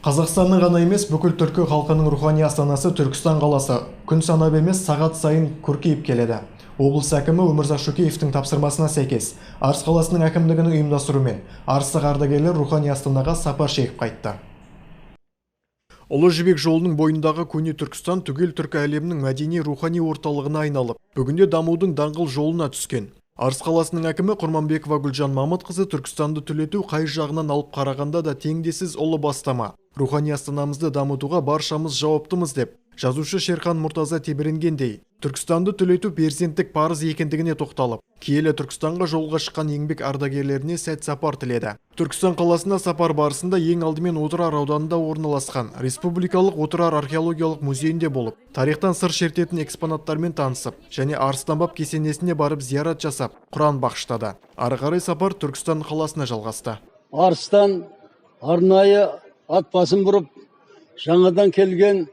Қазақстанның ғана емес, бүкіл түркі халқының рухани астанасы Түркістан қаласы күн санап емес, сағат сайын көркейіп келеді. Облыс әкімі Өмірзақ Шөкеевтің тапсырмасына сәйкес, Арыс қаласының әкімдігінің ұйымдастыруымен арыстық ардагерлер рухани астанаға сапар шегіп қайтты. Ұлы Жібек жолының бойындағы көне Түркістан түгел түркі әлемінің мәдени рухани орталығына айналып, бүгінде дамудың даңғыл жолына түскен. Арыс қаласының әкімі Құрманбекова Гүлжан Мамытқызы Түркістанды түлету қай жағынан алып қарағанда да теңдесіз ұлы бастама. Рухани астанамызды дамытуға баршамыз жауаптымыз деп, жазушы Шерхан Мұртаза тебіренгендей, Түркістанды түлету перзенттік парыз екендігіне тоқталып, киелі Түркістанға жолға шыққан еңбек ардагерлеріне сәт сапар тіледі. Түркістан қаласына сапар барысында ең алдымен Отырар ауданында орналасқан Республикалық Отырар археологиялық музейінде болып, тарихтан сыр шертетін экспонаттармен танысып, және Арыстанбаб кесенесіне барып зиярат жасап, Құран бағыштады. Ары қарай сапар Түркістан қаласына жалғасты. Арыстан арнайы ат басын бұрып, жаңадан келген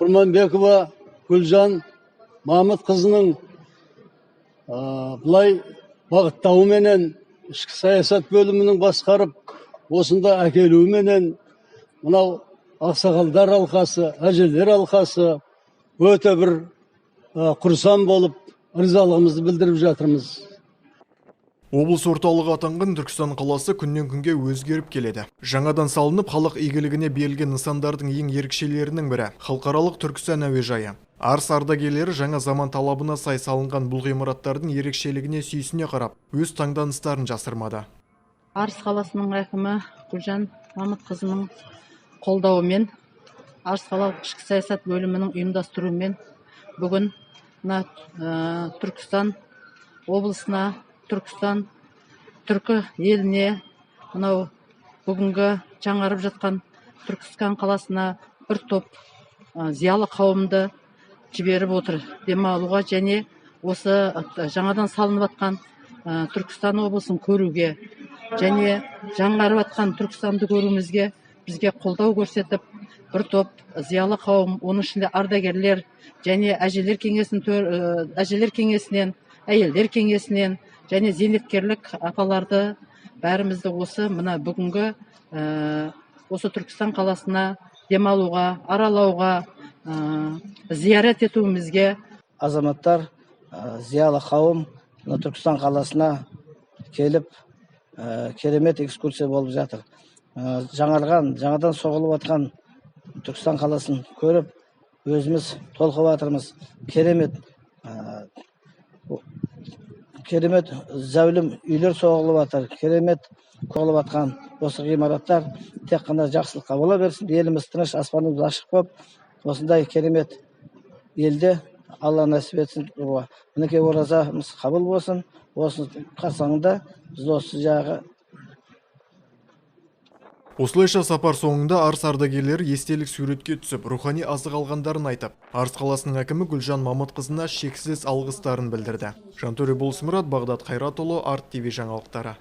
Құрманбекова Гүлжан Мамытқызының былай бағыттауыменен, ішкі саясат бөлімінің басқарып, осында әкелуіменен мынау ақсақалдар алқасы, әжелер алқасы өте бір құрсан болып ризалығымызды білдіріп жатырмыз. Облыс орталығы атанған Түркістан қаласы күннен күнге өзгеріп келеді. Жаңадан салынып, халық игілігіне берілген нысандардың ең ерекшелерінің бірі халықаралық Түркістан әуежайы. Арыс ардагерлері жаңа заман талабына сай салынған бұл ғимараттардың ерекшелігіне сүйсіне қарап, өз таңданыстарын жасырмады. Арыс қаласының әкімі Гүлжан Мамытқызының қолдауымен, Арыс қалалық ішкі саясат бөлімінің ұйымдастыруымен бүгін мына Түркістан облысына, Түркістан түркі еліне, мынау бүгінгі жаңарып жатқан Түркістан қаласына бір топ зиялы қауымды жіберіп отыр демалуға және осы жаңадан салынып жатқан Түркістан облысын көруге және жаңарып жатқан Түркістанды көруімізге бізге қолдау көрсетіп, бір топ зиялы қауым, оның ішінде ардагерлер және әжелер кеңесін, әжелер кеңесінен, әйелдер кеңесінен және зейнеткерлік апаларды, бәрімізді осы мына бүгінгі осы Түркістан қаласына демалуға, аралауға, зиярат етуімізге. Азаматтар, зиялы қауым мына Түркістан қаласына келіп, керемет экскурсия болып жатыр. Жаңарған, жаңадан соғылып жатқан Түркістан қаласын көріп, өзіміз толқып жатырмыз. Керемет, керемет зәулім үйлер соғылып жатыр. Керемет соғылып жатқан осы ғимараттар тек қана жақсылыққа бола берсін. Еліміз тыныш, аспанымыз ашық болып, осындай керемет елде Алла нәсіп етсін. Мінекей, оразамыз қабыл болсын. Осы қарсаңында біз осы жағы. Осылайша, сапар соңында Арыс ардагерлері естелік суретке түсіп, рухани азық алғандарын айтып, Арыс қаласының әкімі Гүлжан Мамытқызына шексіз алғыстарын білдірді. Жантөре Болысмұрат, Бағдат Қайратұлы, Арт ТВ жаңалықтары.